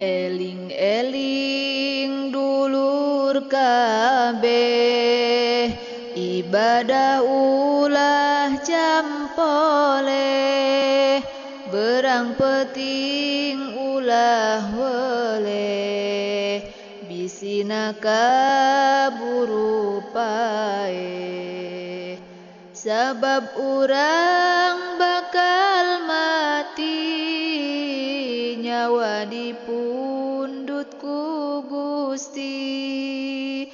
Eling-eling dulur kabeh, ibadah ulah campoleh, berang peting ulah weleh, bisina kaburu paeh. Sabab urang bakal mati, nyawa dipundut ku Gusti.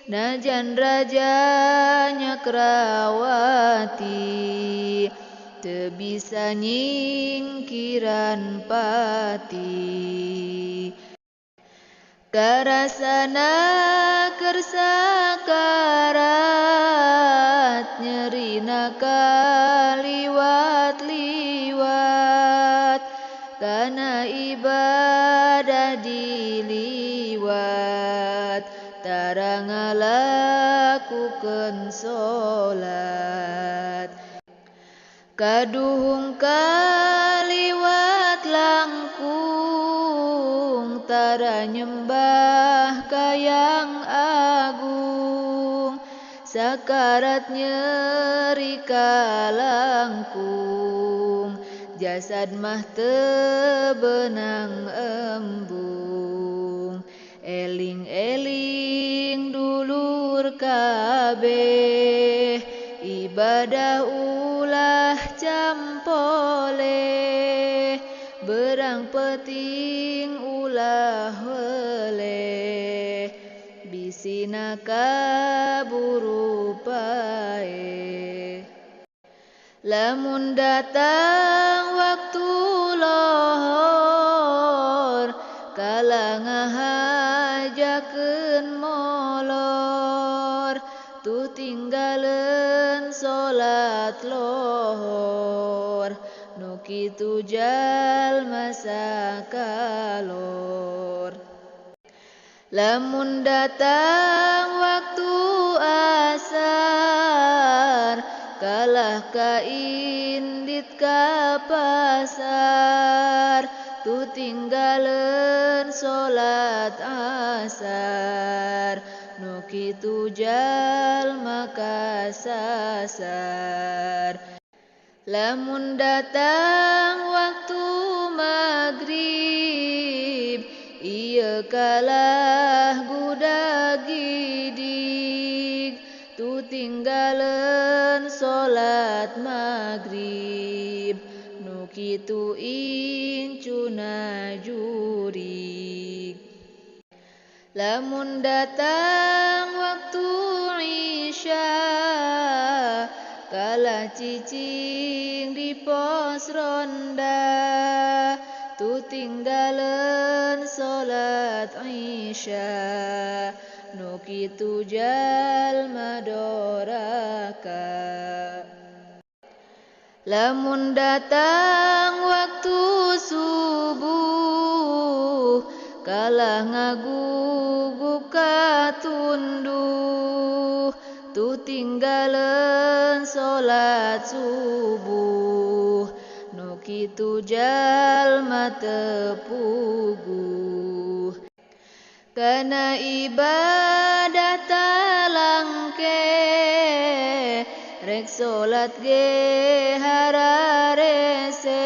Najan raja nyakrawati, teu bisa nyingkiran pati. Karasana keur sakarat, nyerina kaliwat-liwat, kana ibadah diliwat, tara ngalakukeun salat. Kaduhung kaliwat langkung, tara nyembah ka Yang Agung, sakarat nyeri kalangkung, jasad mah teu beunang embung. Eling-eling dulur kabeh, ibadah ulah campoleh, berang peting ulah weleh, bisina kaburu paeh. Lamun datang waktu lohor, kala ngahajakeun molor, tuh tinggaleun salat lohor, nu kitu jalma sakalor. Lamun datang waktu asar, kalah ka indit ka pasar, tuh tinggaleun salat asar, nu kitu jalma kasasar. Lamun datang waktu magrib, ieu kalah gudag gidig, tuh tinggaleun salat magrib, nu kitu incuna jurig. Lamun datang waktu isya, kalah cicing di pos ronda, tuh tinggaleun salat isya, nu kitu jalma doraka. Lamun datang waktu subuh, kalah ngagugup katunduh, tuh tinggaleun salat subuh, nu kitu jalma teu puguh. Kana ibadah talangke, rek salat ge hararese,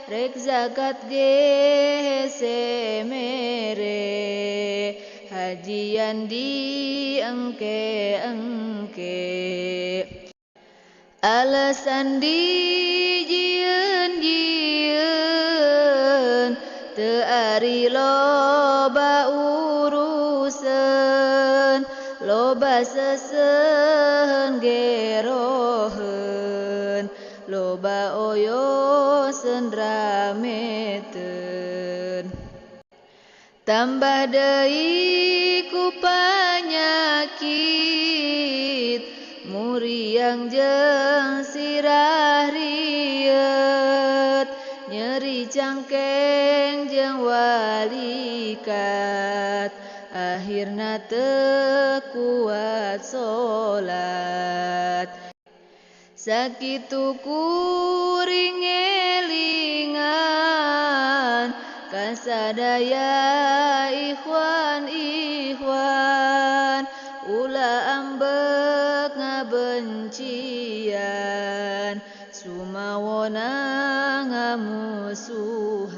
rek zakat ge hese mere, hajian di engke-engke. Alasan dijieun-jieun, teu ari loba uruseun, loba seseuheun geroheun, loba oyoseun rameteun. Tambah deui ku panyakit, muriang jeung sirah rieut, nyeri cangkeng jeung walikat, akhirna teu kuat salat. Sakitu kuring elingan, Kasadaya ikhwan ikhwan ulah ambek ngabencian sumawona ngamusuhan.